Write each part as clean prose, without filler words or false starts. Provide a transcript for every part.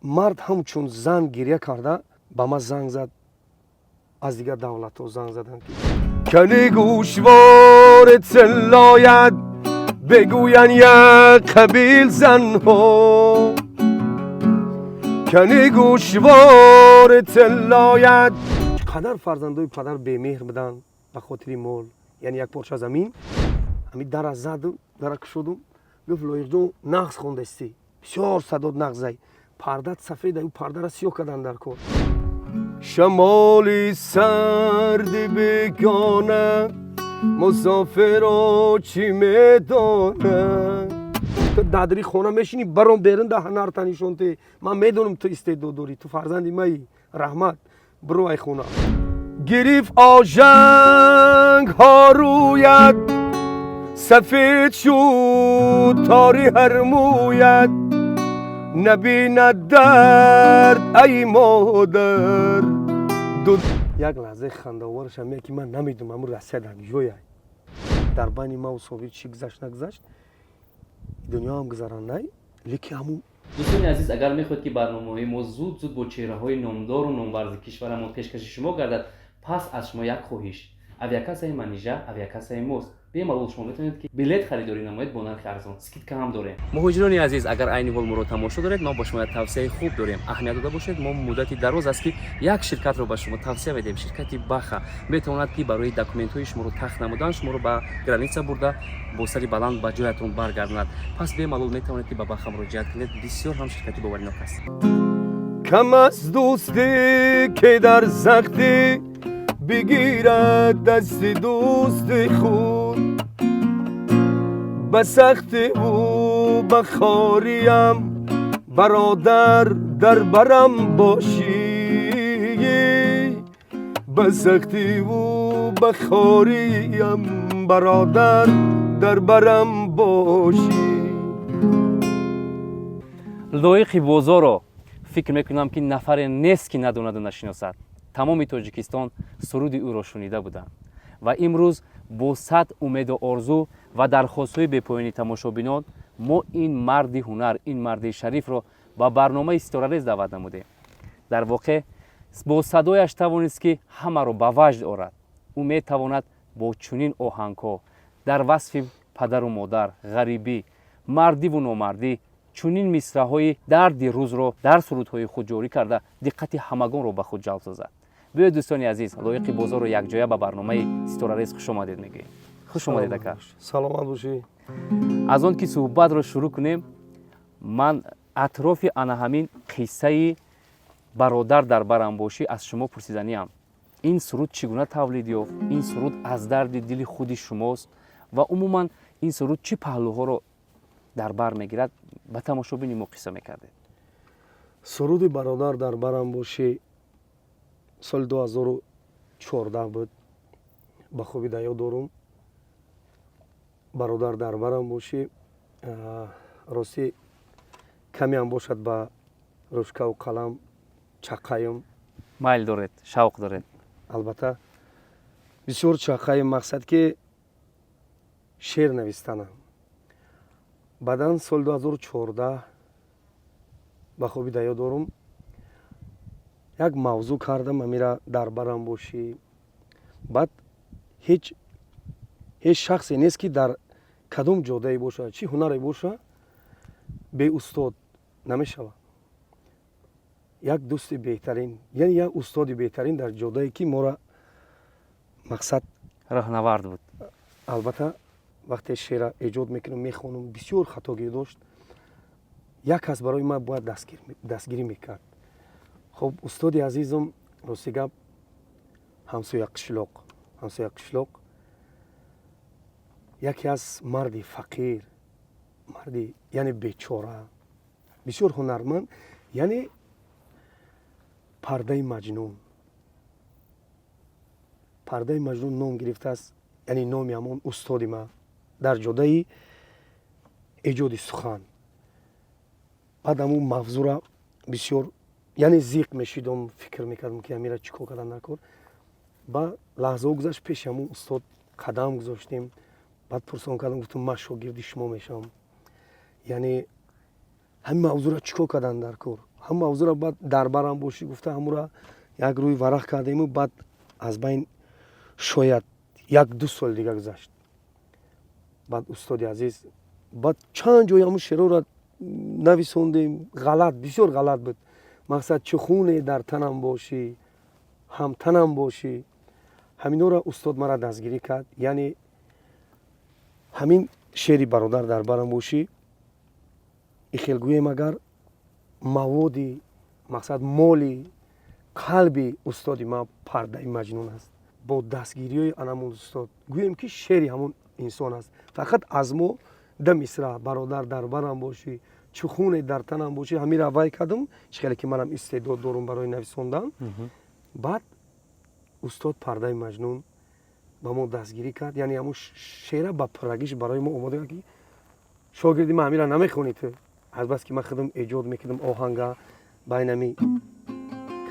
Мард ҳамчун зан гирья карда ба ман занг зад. Аз дигар давлатҳо занг заданд, ки кани гӯшвори тиллоят бигӯянд як қабил занҳо, кани гӯшвори тиллоят. Чӣ қадар фарзандои падар бемеҳр буданд ба хотири мол, яъне як порча замин. Ҳами дара заду, дара кушодум, гуфт: «Лоиқҷон, нағз хондастӣ, бисёр садот нағзай, пардат сафеда, ӯ пардара сиёҳ кардан дар кор». Шамоли сарди бегона мусофиро чӣ медонад? Ту дадри хона мешинӣ, баром берун да, ҳунарта нишон те. Ман медонам, ту истеъдод дорӣ, ту фарзанди маӣ. Раҳмат, биро ай хона. Гирифт ожангҳо рӯяд, сафед шуд тори ҳар мӯяд, набинад дард, ай модар. Як лаҳзаи хандаовараш ҳам ки ман намедонам, ҳамун Россия дар ҷоя дар байни маву Собир чӣ гузашт, нагузашт, дунё ҳам гузарандай, лекин ҳамун. Дӯстони азиз, агар мехоҳед, ки барномаҳои мо зуд зуд бо чеҳраҳои номдору номварзи кишварамон пешкаши шумо гардад, пас аз шумо як хоҳиш: авиакассаи Манижа авиакассаи мост. Бемалол шумо метавонед, ки билет харидорӣ намоед бо нархи арзон, скидка ҳам дорем. Муҳоҷирони азиз, агар айни ҳол моро тамошо доред, мо ба шумо як тавсияи хуб дорем. Аҳамият дода бошед, мо муддати дароз аст, ки як ширкатро ба шумо тавсия медиҳем. Ширкати Баха метавонад, ки барои документҳои шуморо тахт намудан, шуморо ба граница бурда, бо сари баланд ба ҷоятон баргардонад. Пас бемалол метавонед, ки ба Баха муроҷиат кунед. Бисёр ҳам ширкати боваринок аст. Кам аз дӯстӣ, ки дар сахтӣ бигирад дасти дӯсти худ, ба сахтиву ба хориям бародар дар барам бошӣ, ба сахтиву ба хориям бародар дар барам бошӣ. Лоиқи Бозорро фикр мекунам, ки нафаре нест, ки надонаду нашиносад. Тамоми Тоҷикистон суруди ӯро шунида буданд ва имрӯз бо сад умеду орзу ва дархостҳои бепоёни тамошобинон мо ин марди ҳунар, ин марди шарифро ба барномаи Ситорарез даъват намудем. Дар воқеъ, бо садояш тавонист, ки ҳамаро ба ваҷд орад. Ӯ метавонад бо чунин оҳангҳо дар васфи падару модар, ғарибӣ, мардиву номардӣ чунин мисраҳои дарди рӯзро дар сурудҳои худ ҷорӣ карда, диққати ҳамагонро ба худ ҷалб созад. Биёед, дӯстони азиз, Лоиқи Бозорро якҷоя ба барномаи Ситорарез хушомадед мегӯем. Хуш омадед, ака. Саломат бошӣ. Аз он ки суҳбатро шурӯъ кунем, ман атрофи ана ҳамин қиссаи «Бародар дар барам бошӣ» аз шумо пурсиданиам. Ин суруд чӣ гуна тавлид ёфт? Ин суруд аз дарди дили худи шумост ва умуман ин суруд чӣ паҳлӯҳоро дар бар мегирад? Ба тамошобини мо қисса мекардед. Суруди «Бародар дар барам бошӣ» соли 2014 буд, ба хуби да ёд дорум. «Бародар дар барам бошӣ», ростӣ, камеам бошад, ба ручкаву қалам чаққаем. Майл доред, шавқ доред. Албатта, бисёр чаққаем. Мақсад, ки шеър навистанам. Баъдан соли 2014, ба хуби да ёд дорум, як мавзӯъ кардам, амира «Дар барам бошӣ». Баъд ҳеҷ шахсе нест, ки дар кадом ҷодае бошад, чӣ ҳунаре боша, беустод намешавад. Як дӯсти беҳтарин, яъне як устоди беҳтарин дар ҷодае, ки моро мақсад роҳнавард буд. Албатта, вақте шеъра эҷод мекунам, мехонам, бисёр хатогӣ дошт. Як кас барои ман бояд дастгирӣ мекард. Хуб, устоди азизам, рости гап, ҳамсоя қишлоқ, яке аз марди фақир, марди, яъне, бечора, бисёр ҳунарманд, яъне Пардаи Маҷнун, Пардаи Маҷнун ном гирифтааст, яъне номи ҳамон устоди ман дар ҷодаи эҷоди сухан. Баъд ҳамун мавзӯъра бисёр, яъне, зиқ мешидом, фикр мекардам, ки амира чӣ кор кардан накор. Ба лаҳзаҳо гузашт, пеши ҳамун устод қадам гузоштем. Баъд пурсон кардам, гуфтам: «Ман шогирди шумо мешавам, яъне ҳамин мавзӯъра чӣ кор кардан дар кор?» Ҳам мавзӯра баъд дар барам бошӣ гуфта, ҳамура як рӯи варақ кардему, баъд аз байн шояд 1-2 соли дига гузашт. Баъд устоди азиз, баъд чанд ҷои ҳамун шеърора нависондем, ғалат, бисёр ғалат буд. Мақсад, чӣ хуне дар танам бошӣ, ҳамтанам бошӣ. Ҳаминора устод мара дастгирӣ кард. Яъне ҳамин шеъри «Бародар, дар барам бошӣ» ихел гӯем, агар маводи, мақсад, моли қалби устоди ман Пардаи Маҷнун аст. Бо дастгириҳои анамун устод, гӯем ки шеъри ҳамун инсон аст, фақат аз мо да мисра «Бародар, дар барам бошӣ, чӣ хуне дар танам бошӣ», ҳамира вай кардум. Чӣ хеле ки манам истеъдод дорум барои нависондан. Баъд устод Пардаи Маҷнун ба мо дастгирӣ кард, яъне ҳамун шеъра ба пуррагиш барои мо омода кард, ки шогирди ман ҳамира намехонӣ ту. Азбаски ман худам эҷод мекардам оҳанга, байнами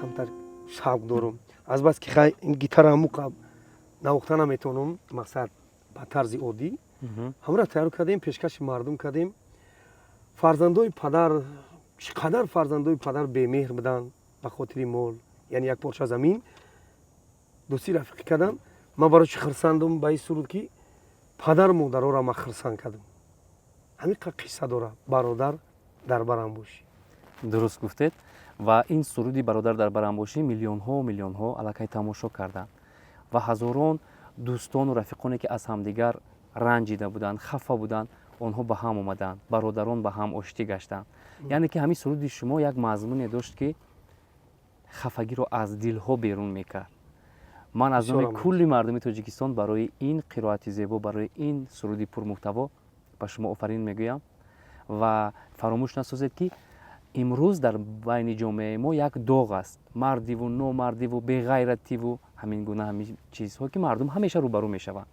камтар шавқ дорум, азбаски хай ин гитара ҳамуқа навохта наметавонам, мақсад, ба тарзи оддӣ ҳамура тайёр кардем, пешкаши мардум кардем. Фарзандои падар, чӣ қадар фарзандои падар бемеҳр буданд, ба хотири мол, яъне як порча замин дӯстӣ, рафиқӣ кардам. Ман барои чӣ хурсандум ба ин суруд, ки падару модароро ман хурсанд кардам. Ҳамин қисса дора «Бародар, дар барам бошӣ». Дуруст гуфтед. Ва ин суруди «Бародар, дар барам бошӣ» миллионҳо, миллионҳо аллакай тамошо карданд ва ҳазорон дӯстону рафиқоне, ки аз ҳамдигар ранҷида буданд, хафа буданд, онҳо ба ҳам омаданд, бародарон ба ҳам оштӣ гаштанд. Яъне ки ҳамин суруди шумо як мазмуне дошт, ки хафагиро аз дилҳо берун мекард. Ман аз номи кулли мардуми Тоҷикистон барои ин қироати зебо, барои ин суруди пурмуҳтаво ба шумо офарин мегӯям. Ва фаромӯш насозед, ки имрӯз дар байни ҷомеаи мо як доғ аст: мардиву номардиву беғайративу ҳамин гуна ҳамин чизҳо, ки мардум ҳамеша рӯбарӯ мешаванд.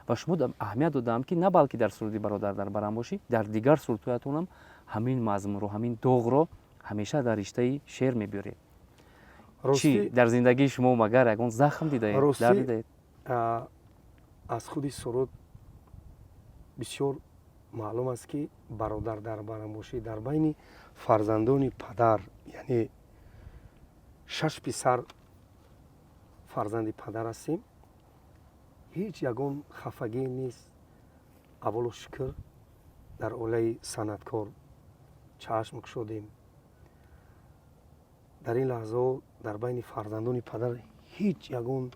Ва шумо аҳамият додаам, ки на балки дар суруди «Бародар, дар барам бошӣ», дар дигар сурудҳоятонам ҳамин мазмунро, ҳамин доғро ҳамеша дар риштаи шеър мебиёред. Чӣ, дар зиндагии шумо магар ягон захм дидаед, дард дидаед? Аз худи суруд бисёр маълум аст, ки «Бародар, дар барам бошӣ» дар байни фарзандони падар, яъне шаш писар фарзанди падар ҳастем, ҳеҷ ягон хафагӣ нест. Аввалу шукр, дар оилаи санъаткор чашм кушодем. Дар ин лаҳзаҳо дар байни фарзандони падар ҳеҷ ягон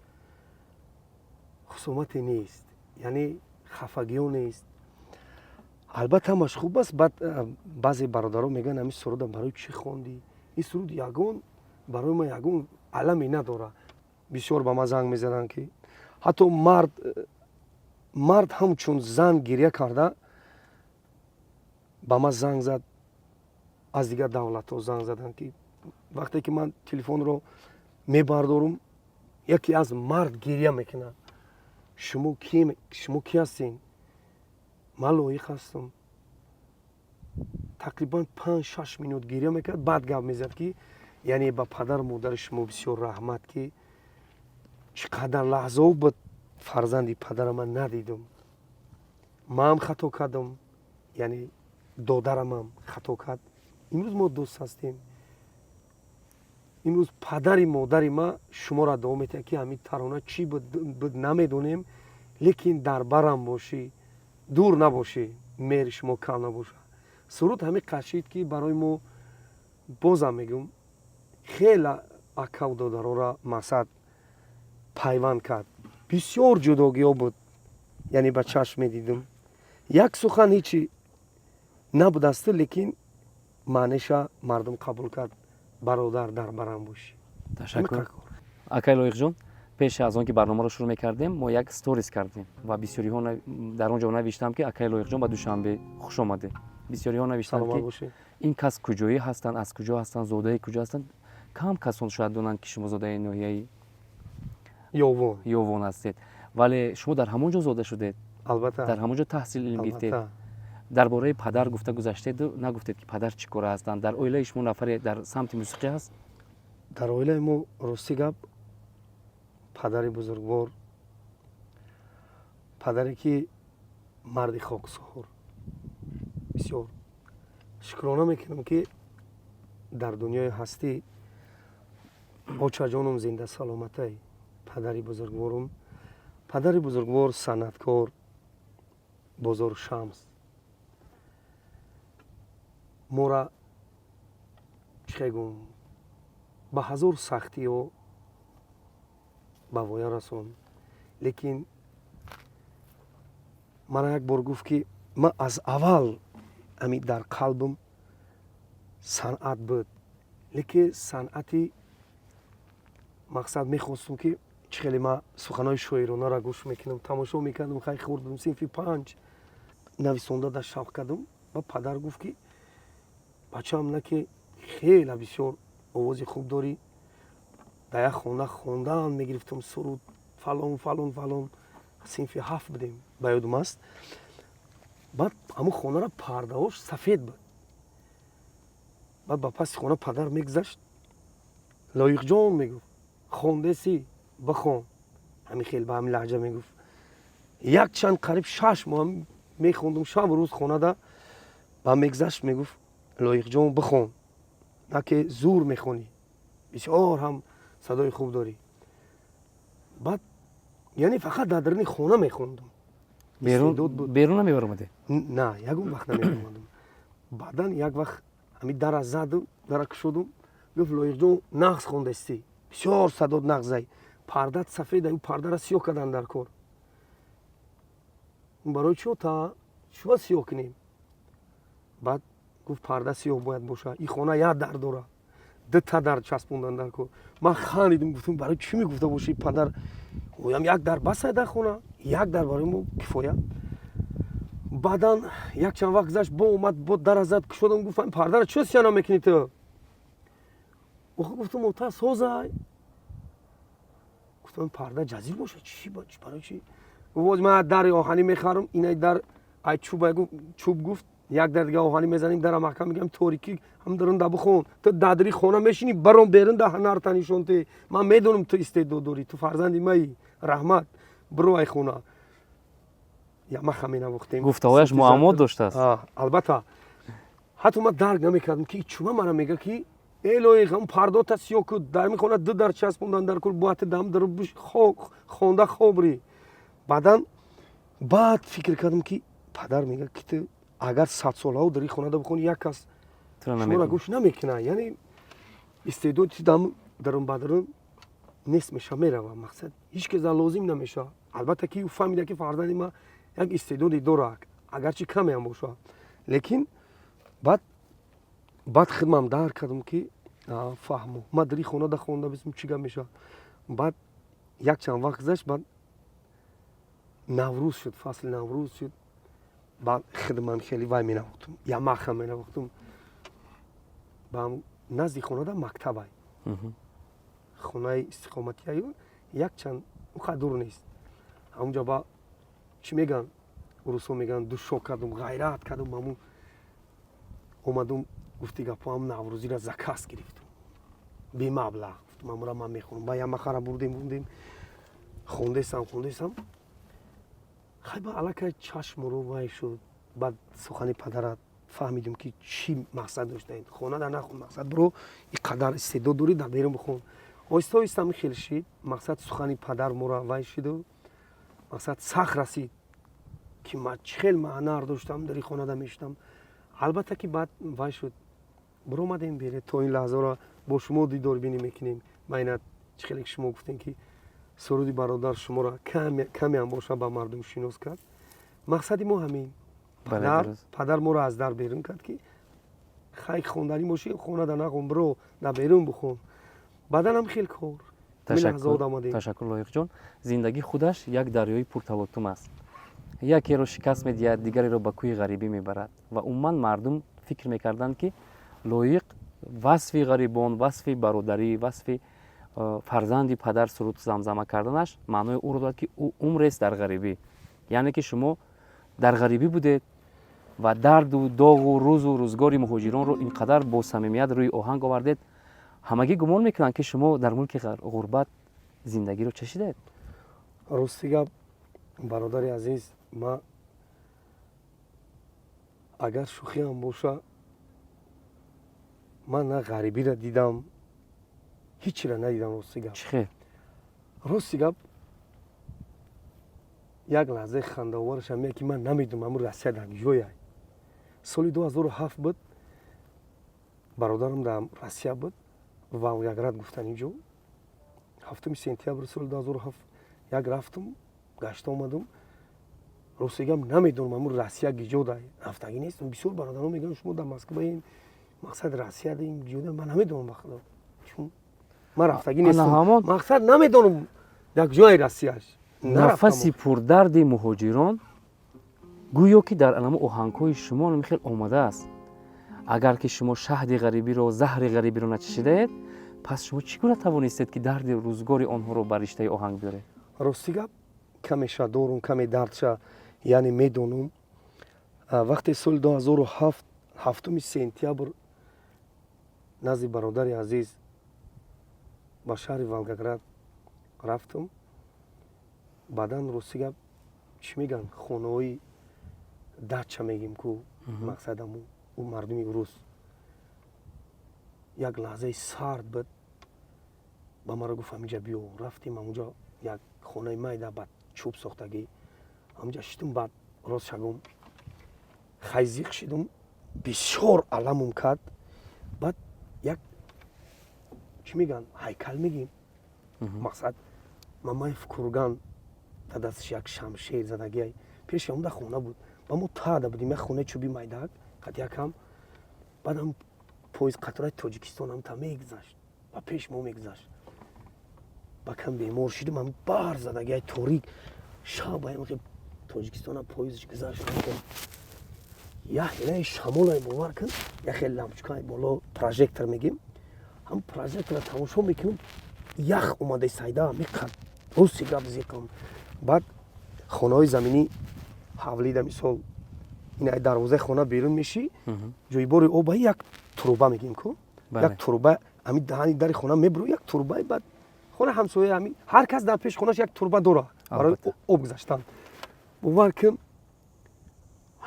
хусумате нест, яъне хафагиҳо нест. Албатта, ҳамаш хуб аст. Баъд баъзе бародарон мегӯянд: «Ҳамин суруда барои чӣ хондӣ? Ин суруд ягон барои ман ягон аламе надорад». Бисёр ба ман занг мезананд, ки ҳатто мард ҳамчун зан гирья карда ба ман занг зад. Аз дигар давлатҳо занг заданд, ки вақте ки ман телефонро мебардорум, яке аз мард гирья мекунад: «Шумо ки ҳастен? Ман Лоиқ ҳастам». Тақрибан 5-6 минут гирья мекард, баъд гап мезад, ки яъне ба падару модари шумо бисёр раҳмат, ки чӣ қадар лаҳзаҳо буд, фарзанди падара ман надидум, манам хато кардам, яъне додарамам хато кард, имрӯз мо дӯст ҳастем. Имрӯз падари модари ма шуморо дуо метиҳад, ки ҳамин тарона чӣ буд, намедонем, лекин дар барам бошӣ, дур набошӣ, меҳри шумо кам набошад. Суруд ҳамин қашид, ки барои мо, бозам мегӯм, хеле акаву додарора мақсад пайванд кард. Бисёр ҷудогиҳо буд, яъне ба чашм медидим, як сухан ҳечи набудасту, лекин маънеша мардум қабул кард: «Бародар, дар барам бошӣ». Ташаккур, акай Лоиқҷон. Пеш аз он ки барномаро шурӯъ мекардем, мо як сторис кардем ва бисёриҳо дар он ҷо навиштам, ки акай Лоиқҷон, ба Душанбе хуш омадед. Бисёриҳо навиштанд, ки ин кас куҷоӣ ҳастанд, аз куҷо ҳастанд, зодаи куҷо ҳастанд. Кам касон шояд донанд, ки шумо зодаи ноҳияи Ёвон. Ёвон ҳастед, вале шумо дар ҳамон ҷо зода шудед. Албатта. Дар ҳамон ҷо таҳсил илм гирифтед. Дар бораи падар гуфта гузаштеду нагуфтед, ки падар чӣ кора ҳастанд. Дар оилаи шумо нафаре дар самти мусиқӣ ҳаст? Дар оилаи мо, рости гап, падари бузургвор, падаре ки марди хоксор, бисёр шукрона мекунам, ки Дар дунёи ҳастӣ очаҷонум зинда саломатай, падари бузургворум, падари бузургвор, санъаткор Бозору Шамс мора, чӣ гум, ба ҳазор сахтиҳо ба воя расонд, лекин мана як бор гуфт, ки ман аз аввал ами дар қалбам санъат буд, лекин санъати мақсад мехостум, ки чӣ хеле ман суханои шоиронаро гӯш мекунам, тамошо мекардам. Хай, хурдам, синфи 5, нависонда дар шавқ кардам. Ба падар гуфт, ки бачаам, на ки хеле бисёр овози хуб дорӣ. Дар як хона хондан мегирифтам суруд, фалон, фалон, фалон. Синфи 7 будем, ба ёдум аст. Баъд ҳамун хонара пардаҳош сафед буд. Баъд ба паси хона падар мегузашт: «Лоиқҷон, — мегуфт, — хондеси, бихон». Ҳамин хел ба ҳамин лаҳҷа мегуфт. Якчанд, қариб 6 моҳ мехондум шабу рӯз хонада. Ба мегузашт, мегуфт: «Лоиқҷон, бихон, на ки зур мехонӣ, бисёр ҳам садои хуб дорӣ». Баъд яъне фақат дар даруни хона мехондум. Берун намебаромадед? На, ягон вақт намебаромадам. Баъдан як вақт ҳамин дара задум, дара кушодум, гуфт: «Лоиқҷон, нағз хондастӣ, бисёр садот нағзай, пардат сафеда, ӯ пардара сиёҳ кардан дар кор». «Барои чӣ, та чӣ бояд сиёҳ кунем?» Баъд гуфт: «Парда сиёҳ бояд боша, и хона як дар дора, дута дар часпондан дар кор». Ман хандидим, гуфтам: «Барои чӣ мегуфта боши, падар? Оям як дар басай, дар хона як дар барои мо кифоя». Баъдан якчанд вақт гузашт, бо омад, бо дара зад, кушодам, гуфт: «Пардара чӣ сиёҳ намекунӣ ту?» Охи, гуфтам, ота созай. Гуфтам: «Парда ҷазир боша, чӣ, барои чӣ?» Гуфт: «Ман дари оҳанӣ мехарам, инай дар ай чӯб чӯб». Гуфт: «Як дар дига оҳанӣ мезанем, дара маҳкам мегӯям, торикӣ ҳам дарунда бихон. Ту дадри хона мешинӣ, баром берун да, ҳунарта нишон те. Ман медонам, ту истеъдод дорӣ, ту фарзанди маи, раҳмат, биро ай хона». Ямаха менавохтем. Гуфтаҳояш муаммо доштааст. Албатта, ҳатто ман дарк намекардам, ки чума мара мега, ки э Лоиқ, ҳам пардота сиёҳ ку, дар ми хона ду дар часпондан дар кул, бояд дам дар хонда хобрӣ. Баъдан баъд фикр кардам, ки падар мега, ки ту агар садсолаҳо дар ин хонада бихонӣ, як кас шуморо гӯш намекунад, яъне истеъдоди дам дарун ба дарун нест меша, мерава, мақсад ҳеҷ каса лозим намешавад. Албатта, ки ӯ фаҳмида, ки фарзанди ман як истеъдоде дорад, агарчи камеам бошад, лекин баъд хидмам дарк кардам, ки фаҳму ман дар ин хонада хонда бисм, чӣ гап мешавад. Баъд якчанд вақт гузашт, баъд Наврӯз шуд, фасли Наврӯз шуд. Баъд хидмам хеле вай менавохтум, ямаха менавохтум. Ба назди хонада мактабай, хонаи истиқоматиаю якчанд он дур нест. Ҳамунҷа ба чӣ мегӯянд, урусҳо мегӯянд, душо кардум, ғайрат кардум, ҳамун омадум, гуфти гапҳоам, наврӯзиро заказ гирифтум бемаблағ. Гуфтум: «Амра ман мехонам». Ба ямахара бурдем, бурдем, хондесам, хондесам. Хай, ба аллакай чашмуру вай шуд. Баъд сухани падарат фаҳмидем, ки чӣ мақсад доштаед: хона дар нахон, мақсад биро, и қадар истеъдод дорӣ, дар берун бихон. Оҳиста оҳиста ҳамин хел шид. Мақсад, сухани падар мора вай шиду, мақсад, сахт расид, ки ман чӣ хел маънар доштам, дар ин хонада мешудам. Албатта, ки баъд вай шуд, биромадем бере, то ин лаҳзаро бо шумо дидорбинӣ мекунем. Майна чӣ хеле ки шумо гуфтем, ки суруди бародар шуморо камеам боша ба мардум шинос кард, мақсади мо ҳамин. Падар моро аз дар берун кард, ки хай, хонданӣ бошӣ, хонада нахон, биро дар берун бихон. Баъдан ҳам хел кор. Ташаккур, Лоиқҷон. Зиндагӣ худаш як дарёи пурталотум аст: якеро шикаст медиҳад, дигареро ба кӯҳи ғарибӣ мебарад. Ва умуман мардум фикр мекарданд, ки Лоиқ васфи ғарибон, васфи бародарӣ, васфи фарзанди падар суруд замзама карданаш маънои ӯро дорад, ки ӯ умрест дар ғарибӣ. Яъне ки шумо дар ғарибӣ будед ва дарду доғу рӯзу рӯзгори муҳоҷиронро ин қадар бо самимият рӯи оҳанг овардед. Ҳамагӣ гумон мекунанд, ки шумо дар мулки ғурбат зиндагиро чашидаед. Рости гап, бародари азиз, ман агар шӯхиам боша. Ман на ғарибиро дидам, ҳичиро надидам, рости гап. Чӣ хел? Рости гап, як лаҳзаи хандаовараш ҳам ки ман намедонам ҳамун Россия дар ҷояй. Соли 2007 буд, бародарам дар Россия буд, Волгоград гуфтан инҷо. 7 сентябри соли 2007 як рафтум, гашта омадум. Рости гап, намедонам ҳамун Россия гиҷода, рафтагӣ нестам. Бисёр бародарон мегӯянд, шумо дар Москваем, мақсад Россия ҷода. Ман намедонам, ба худо, чун ман рафтагӣ нестам, мақсад намедонам як ҷои Россияш. Нафаси пурдарди муҳоҷирон гӯё ки дар анамо оҳангҳои шумо хел омадааст. Агар ки шумо шаҳди ғарибиро, заҳри ғарибиро начашидаед, пас шумо чӣ гуна тавонистед, ки дарди рӯзгори онҳоро ба риштаи оҳанг биёред? Рости гап, камеша дорум, каме дардша, яъне медонум. Вақте соли 2007 7 сентябр назди бародари азиз ба шаҳри Волгоград рафтам, баъдан, рости гап, чӣ мегӯянд, хонаҳои дача мегем ку, мақсад ҳаму ӯ мардуми рус. Як лаҳзаи сард буд, ба маро гуфт: «Ҳаминҷа биё». Рафтем ҳамунҷо, як хонаи майда ба чӯб сохтагӣ, ҳамунҷа шидум. Баъд рост шагум, хай, зиқ шидум, бисёр аламум кард. Баъд як, чӣ мегӯянд, ҳайкал мегим, мақсад Мамаев курган, дар дасташ як шамшер задагиай, пеши ҳамда хона буд. Ба мо тада будем, як хонаи чӯби майдак қатиякам. Баъдам поезд, қатораи Тоҷикистон ҳамта мегузашт, ба пеш мо мегузашт. Ба кам бемор шидум, ҳам бар задагиай, торик шаб, Тоҷикистонам поездш гузашт, як хелаи шамолай, бовар кун, як хел лампочкаи боло, прожектор мегим, ҳам прожектора тамошо мекунам, ях омадаи сайда меқад. Рости гап, зиқам. Баъд хонаҳои заминӣ, ҳавлида, мисол, ин дарвозаи хона берун мешӣ, ҷойбори оба, як труба мегим ку, як труба ҳами даҳани дари хона мебуро, як трубаи. Баъд хона ҳамсоя, ҳами ҳар кас дар пеши хонаш як труба дора барои об гузаштан. Бовар кун,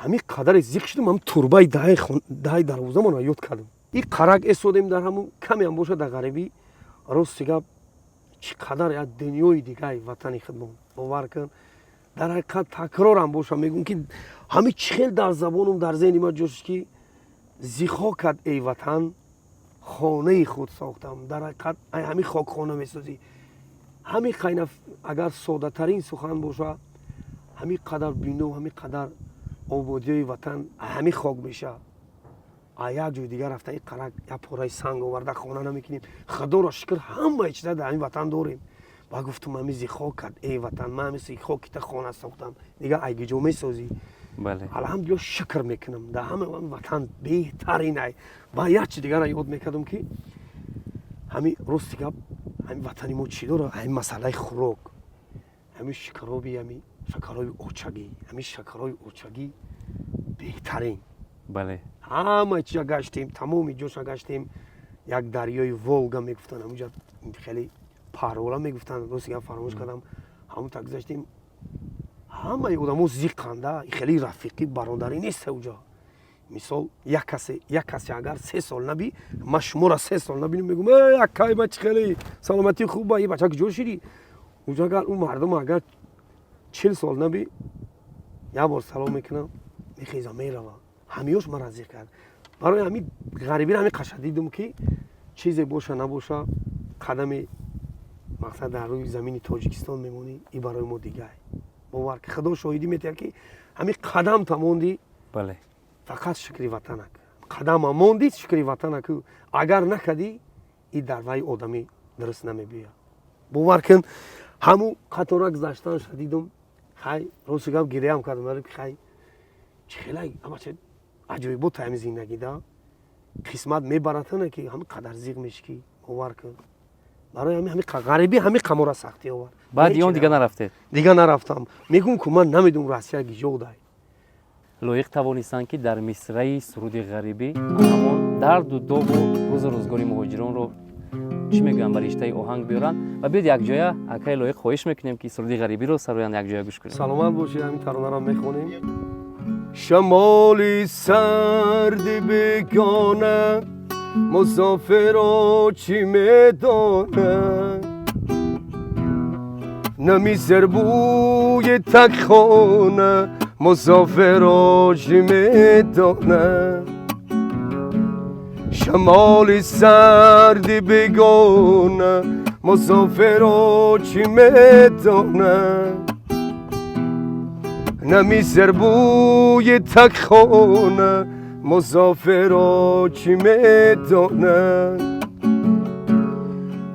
ҳамин қадаре зиқ шудум, ҳам турбаи даҳаи дарвозамонро ёд кардам. И қарак эсодем, дар ҳамун камеам бошад, дар ғарибӣ, рости гап, чӣ қадар як дунёи дигаи ватани худмон. Бовар кун, дар ҳақиқат, такрорам боша, мегӯм, ки ҳамин чӣ хел дар забонум, дар зеҳни ман ҷо шуд, ки зи хокат, эй ватан, хонаи худ сохтам. Дар ҳақиқат, ай ҳамин хок хона месозӣ. Ҳамин қайна, агар соддатарин сухан боша, ҳамин қадар бино, ҳамин қадар ободиёи ватан ҳамин хок меша. А як ҷои дигар рафта, ин қарак як пораи санг оварда хона намекунем. Худоро шукр, ҳамаи чиза дар ҳамин ватан дорем. Ба гуфтум, ҳами зи хокат, эй ватан, ман ҳами зи хокита хона сохтам, дигар ай гиҷо месозӣ? Алҳамдулилла, шукр мекунам, дар ҳама ватан беҳтарин. Ай ба як чи дигара ёд мекардам, ки ҳами, рости гап, ҳами ватани мо чӣ дора? Ҳами масъалаи хӯрок, ҳами шакароби, ҳами шакароби очагӣ, ҳами шакароби очагӣ беҳтарин. Ҳама чиза гаштем, тамоми ҷоша гаштем. Як дарёи Волга мегуфтанд, ҳамунҷа хеле парола мегуфтанд, рости гап, фаромӯш кардам. Ҳамун та гузаштем, ҳамаи одамо зиқанда, хеле рафиқӣ, бародарӣ нест уҷа. Мисол, як касе агар 3 сол наби, ман шуморо 3 сол набинам, мегӯм: «Акай, ма чӣ хеле, саломатӣ хуба, и бача куҷо шидӣ?» Уҷа агар ӯ мардум агар 40 сол наби, як бор салом мекунам, мехезам, меравам. Ҳамиёш мара зиқ кард. Барои ҳамин ғарибиро ҳамин қаша дидум, ки чизе боша набоша, қадами, мақсад, дар рӯи замини Тоҷикистон мемонӣ, и барои мо дигай. Бовар, ки Худо шоҳидӣ метиҳад, ки ҳамин қадам та мондӣ, фақат шукри ватанак. Қадама монди, шукри ватанак. Агар накардӣ, и дар вай одамӣ дуруст намебиёяд. Бовар кун, ҳамун қатора гузаштанша дидум, хай, рости гап, гиряам кардам, ки хай, чӣ хелай амача аҷоибот ҳами зиндагӣ да қисмат мебаратана, ки ҳамин қадар зиқ мешӣ, ки бовар кун, барои ҳами ғарибӣ ҳами қамора сахтӣ овард. Баъди он дига нарафтед? Дига нарафтам. Мегӯм ку, ман намедонам Россия гиҷо дай. Лоиқ тавонистанд, ки дар мисраи суруди ғарибӣ ҳамон дарду доғу рӯзу рӯзгори муҳоҷиронро, чӣ мегӯянд, ба риштаи оҳанг биёранд. Ва биёд, якҷоя, акаи Лоиқ, хоҳиш мекунем, ки суруди ғарибиро сароянд, якҷоя гӯш кунем. Саломат бошед, ҳамин таронаро мехонем. Шамоли сарди бегона. Мусофиро чӣ медонад? Нами зербӯи так хона мусофиро чӣ медонад? Шамоли сарди бегона мусофиро чӣ медонад? Нами зербӯи так хона мусофиро чӣ медонад?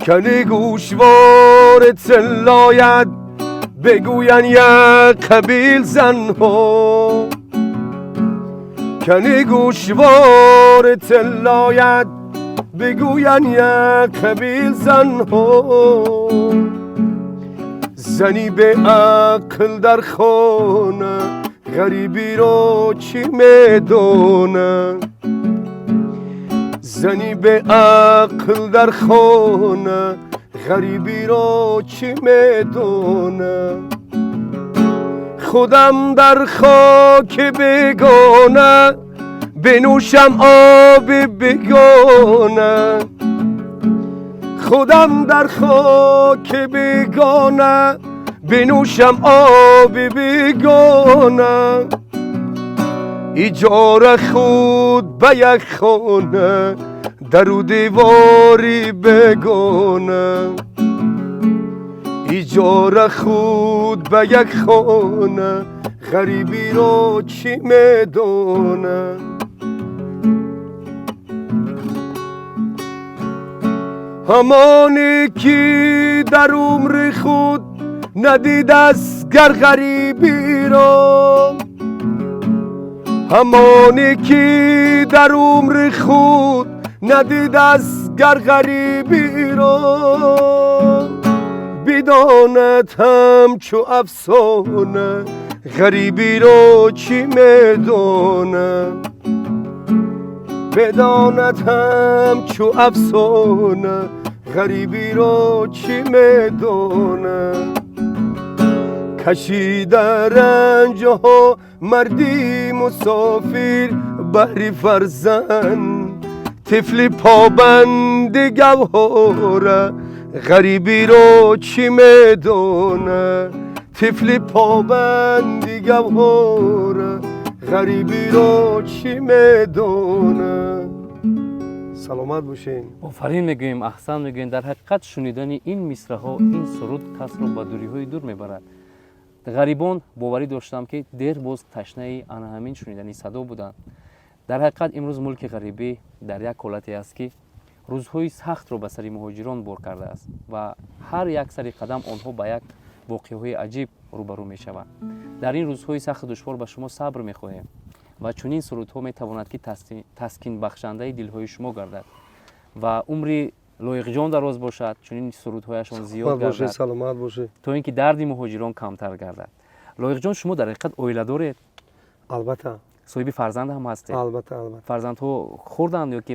Кани гӯшвори тиллоят бигӯянд як қабил занҳо, кани гӯшвори тиллоят бигӯянд як қабил занҳо. Зани беақл дар хона ғарибиро чӣ медонад? Зани беақл дар хона ғарибиро чӣ медонад? Худам дар хоки бегона бинӯшам оби бегона, худам дар хоки бегона бинӯшам оби бегона. Иҷора худ ба як хона дару девори бегона, иҷора худ ба як хона ғарибиро чӣ медонад? Ҳамоне ки дар умри худ надидаст гар ғарибиро, ҳамоне ки дар умри худ надидаст гар ғарибиро, бидонад ҳамчу афсона ғарибиро чӣ медонад? Бидонад ҳамчу афсона ғарибиро чӣ медонад? Кашида ранҷҳо марди мусофир баҳри фарзанд, тифли побанди гавҳора ғарибиро чӣ медонад? Тифли побанди гавҳора ғарибиро чӣ медонад? Саломат бошед. Офарин мегӯем, аҳсан мегӯем. Дар ҳақиқат шунидани ин мисраҳо, ин суруд касро ба дуриҳои дур мебарад. Ғарибон боварӣ доштам, ки дер боз ташнаи ана ҳамин шунидани садо буданд. Дар ҳақиқат имрӯз мулки ғарибӣ дар як ҳолате аст, ки рӯзҳои сахтро ба сари муҳоҷирон бор кардааст ва ҳар як сари қадам онҳо ба як воқеаҳои аҷиб рӯбарӯ мешаванд. Дар ин рӯзҳои сахту душвор ба шумо сабр мехоҳем ва чунин сурудҳо метавонад, ки таскинбахшандаи дилҳои шумо гардад ва умри Лоиқҷон дароз бошад, чунин сурудҳояшон зиёд гардад, саломат бошед, то ин ки дарди муҳоҷирон камтар гардад. Лоиқҷон, шумо дар ҳақиқат оила доред? Албатта. Соҳиби фарзанд ҳам ҳастед? Албатта, албатта. Фарзандҳо хурданд ё ки?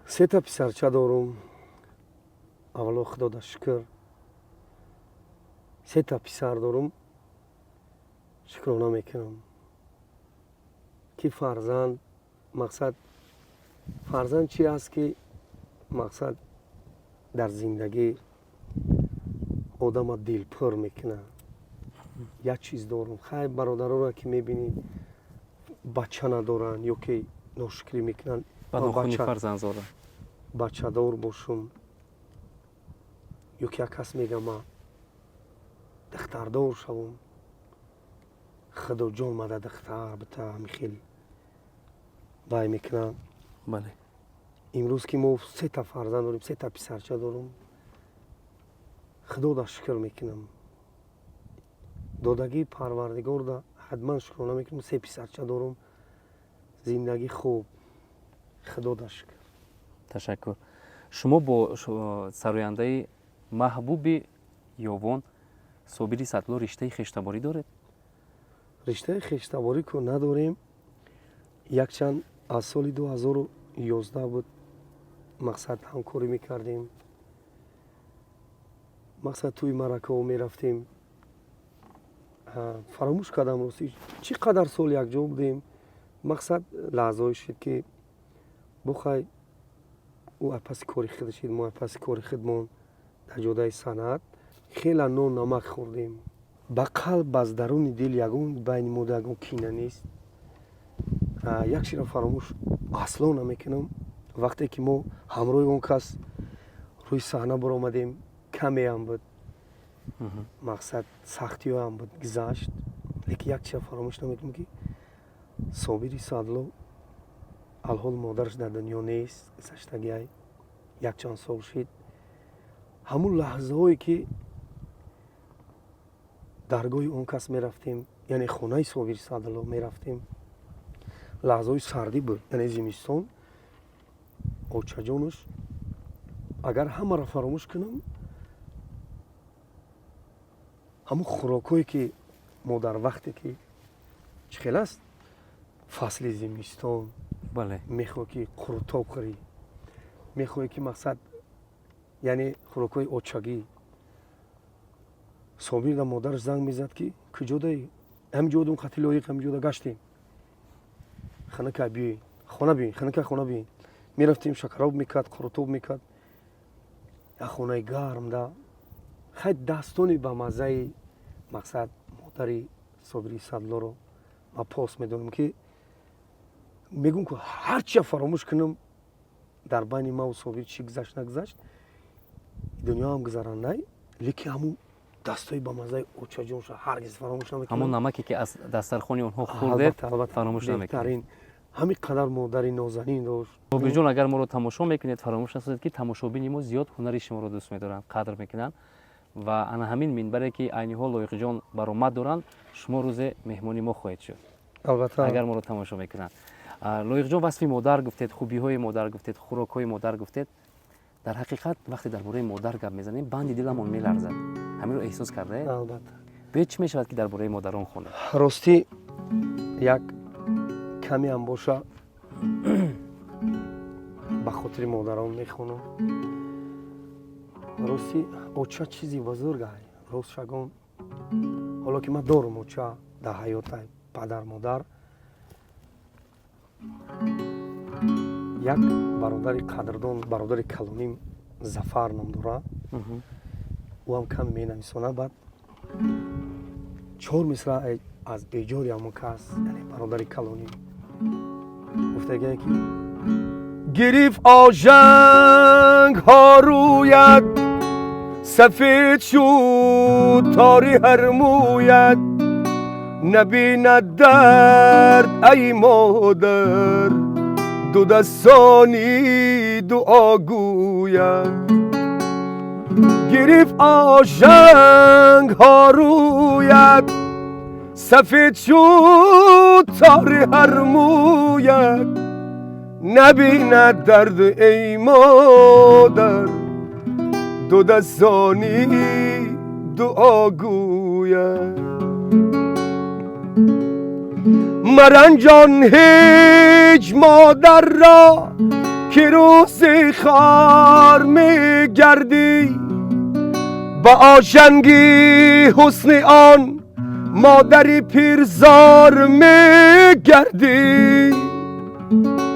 Сета писарча дорум. Аввало, Худода шукр, сета писар дорум. Шукрона мекунам, ки фарзанд, мақсад, фарзанд чи аст, ки мақсад дар зиндагӣ одама дилпур мекунад. Як чиз дорум, хай, бародароро ки мебинӣ, бача надоранд ё ки ношукрӣ мекунанд. Бачадор бошум ё ки як кас мега, ма духтардор шавум, Худоҷон мада духтар бита, ҳами хел вай мекунам. Имрӯз ки мо сета фарзанд дорем, сета писарча дорум, Худода шукр мекунам. Додагии Парвардигорда ҳатман шукрона мекунам. Се писарча дорум, зиндагӣ хуб, Худода шукр. Ташаккур. Шумо бо сарояндаи маҳбуби Ёвон Собири Садло риштаи хештаборӣ доред? Риштаи хештаборӣ ку надорем. Якчанд аз соли 2011 буд, мақсад, ҳамкорӣ мекардем, мақсад, тӯи маъракаҳо мерафтем. Фаромӯш кардам, ростӣ, чӣ қадар сол якҷо будем. Мақсад, лаҳзаҳое шуд, ки бухай. Ӯ паси кори худаш, мо паси кори худмон дар ҷодаи санъат хела нон намак хӯрдем. Ба қалб, аз даруни дил ягон байни мо ягон кина нест. Як чиро фаромӯш асло намекунам: вақте ки мо ҳамроҳи он кас рӯи саҳна баромадем, камеам буд, мақсад, сахтиҳоам буд, гузашт, лекин як чизро фаромӯш намекунам, ки Собири Садло алҳол модараш дар дунё нест, гузаштагиай, якчанд сол шид. Ҳамун лаҳзаҳое ки даргоҳи он кас мерафтем, яъне хонаи Собири Садло мерафтем, лаҳзаҳои сардӣ буд, яъне зимистон, очаҷонаш, агар ҳамаро фаромӯш кунам, ҳамун хӯрокҳое ки мо дар вақте ки чӣ хел аст, фасли зимистон, мехоҳӣ ки қурутоб хӯрӣ, мехоҳӣ ки, мақсад, яъне хӯрокҳои очагӣ. Собир да модараш занг мезад, ки куҷодаи, ҳамин ҷо қати Лоиқ ҳамин ҷода гаштем, ханака биёй, хона биёй, ханака, хона биёй. Мерафтем, шакароб мекард, қурутоб мекард, як хонаи гарм да хай дастони ба маззаи, мақсад, модари Собири Садлоро ман пос медонам, ки мегӯм, ки ҳарчия фаромӯш кунам, дар байни маву Собир чӣ гузашт, нагузашт, дунёам гузарандай, лекин ҳамун дастои ба маззаи очаҷонша ҳаргиз фаромӯш намекунам. Ҳамон намаке ки аз дастархони онҳо хӯрдед, фаромӯш намекунед. Ҳамин қадар модари нозанин дошт. Собирҷон, агар моро тамошо мекунед, фаромӯш насозед, ки тамошобини мо зиёд ҳунари шуморо дӯст медоранд, қадр мекунанд ва ана ҳамин минбаре ки айни ҳол Лоиқҷон баромад доранд, шумо рӯзе меҳмони мо хоҳед шуд. Албатта. Агар моро тамошо мекунанд. Лоиқҷон, васфи модар гуфтед, хубиҳои модар гуфтед, хӯрокҳои модар гуфтед. Дар ҳақиқат, вақте дар бораи модар гап мезанем, банди диламон меларзад. Ҳаминро эҳсос кардаед? Албатта. Биёед, чӣ мешавад, ки дар бораи модарон хонед? Ростӣ, як камеам боша, ба хотири модарон мехонам. Ростӣ, оча чизи бузургай, рост шагон. Ҳоло ки ман дорум оча дар ҳаётай, падар, модар, як бародари қадрдон, бародари калоним Зафар ном дорад, ӯ ҳам каме менависонад. Баъд чор мисра аз беҷори ҳамон кас, яъне бародари калоним, гуфтагие, ки гирифт ожангҳо рӯяд, сафед шуд тори ҳар мӯяд, набинад дард, ай модар, ду дастони дуо гӯяд. Гирифт ожангҳо рӯяд, сафед шуд тори ҳар мӯяд, набинад дард, эй модар, ду дастони дуо гӯяд. Маранҷон ҳеҷ модар ро, ки рӯзи хор мегардӣ, ба ожанги ҳусни он модари пирзор мегардӣ.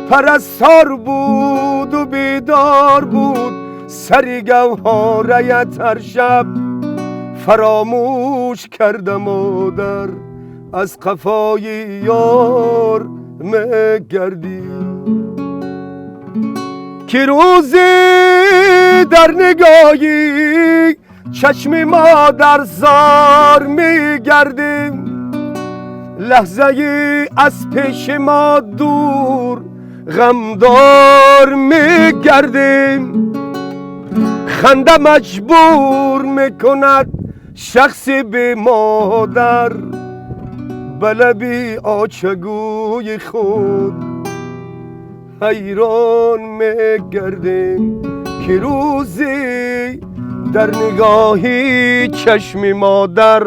Парастор буду бедор буд сари гавҳораят ҳар шаб, фаромӯш карда модар, аз қафои ёр мегардӣ. Ки рӯзе дар нигоҳи чашми модар зор мегардем, лаҳзае аз пеши мо дур ғамдор мегардем. Ханда маҷбур мекунад шахси бемодар, ба лаби очагӯи худ ҳайрон мегардем. Ки рӯзе дар нигоҳи чашми модар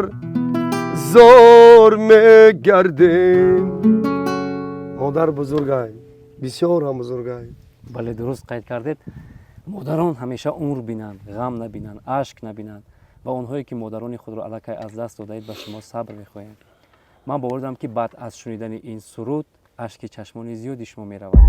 зор мегардем. Модар бузургай, бисёр ҳам бузургай. Бале, дуруст қайд кардед. Модарон ҳамеша умр бинанд, ғам набинанд, ашк набинанд ва онҳое ки модарони худро аллакай аз даст додаед, ба шумо сабр мехоҳем. Ман бовар дорам, ки баъд аз шунидани ин суруд ашки чашмони зиёди шумо меравад.